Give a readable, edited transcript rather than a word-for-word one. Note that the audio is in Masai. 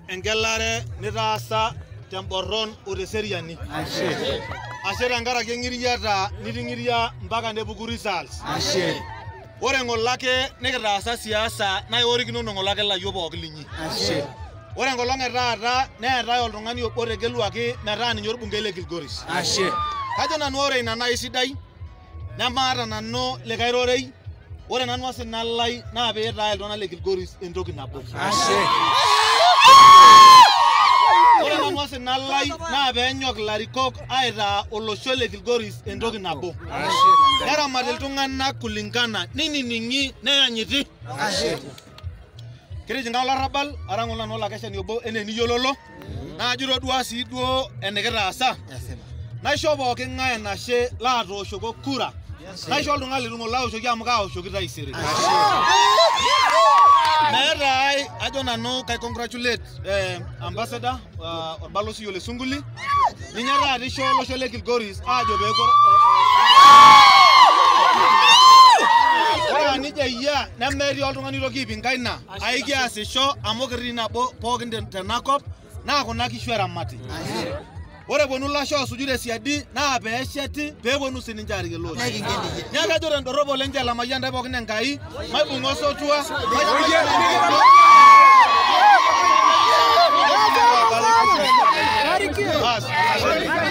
Engelare nitaasa temborron o teseriani. Ashe. Ashe tenkaraki eng'iriata niting'iria mpaka nepuku results. Ashe. Ore ng'olake nikitaasa siasa naa iworikinono ng'olake layiok pooki linyi. Ashe. Ore enkolong e taata neetae oltung'ani obo otegeluaki metaa ninye orbungei le Kilgoris. Ashe. Kajo nanu ore ina naa isidai, nemaata nanu likae rorei. Ore nanu osina lai naa piitaa iltung'anak le Kilgoris entoki nabo. Ashe. Ore nanu osina lai naa peenyok ilarikok aitaa olosho le Kilgoris entoki nabo. Ashe. Neramati iltung'anak kulingana, ninining'i neyanyiti. Ashe. Kitijing'a olarrabal, ara ng'ole nanu olakeshani obo enaa eniyiololo, naajo itodua sii duo enikitaasa. Naisho pooki ng'ae enashe laatooshoko kura. Naisho oltung'ani leitu ng'ole aoshoki amu kaawoshoki taisere. Meeta ai, ajo nanu kai congratulate ambassador orbalosi Ole Sunkuli. Ninye taata ishoo olosho le Kilgoris aajo peeku ore anijia eyia nemetii oltung'ani oitoki aipinga ina. Aikiasisho amu kitii nabo pookin tenakop naa kuna kishu eramati. Ore eponu lasho osuju tesiadi naa peesheti peeponu sininche aarik ele osho. Neeku ajo tendorrop oleng nche lamayian ntae pookin Enkai, maibung'a osotua, Bas, ashe.